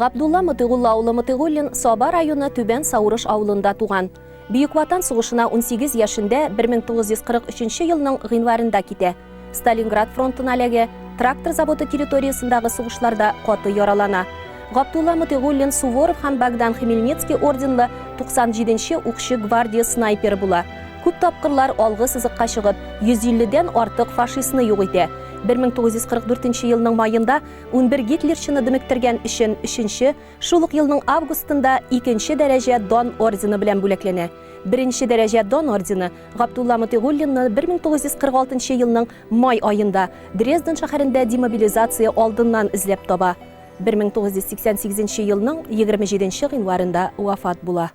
Габдулла Мотыйгулла улы Мотыйгуллин Саба районы Түбән Саурыш авылында туган. Бөек Ватан сугышына 18 яшендә 1943 елның гыйнварында китә. Сталинград фронтына эләгә, трактор заводы территориясендагы сугышларда каты яралана. Габдулла Мотыйгуллин Суворов һәм Богдан Хмельницкий орденлы 97 нче укчы гвардия снайперы була. Күп тапкырлар алгы сызыкка чыгып, 150 дән артык фашистны юк итә. 1944 елның маенда 11 гитлерчыны дөмектергән өчен өченче, шул ук елның августында икенче дәрәҗә Дан ордены белән бүләкләнә. Беренче дәрәҗә Дан ордены Габдулла Мотыйгуллинны 1946 елның май аенда Дрезден шәһәрендә демобилизация алдыннан эзләп таба. 1988 елның 27 гыйнварында вафат була.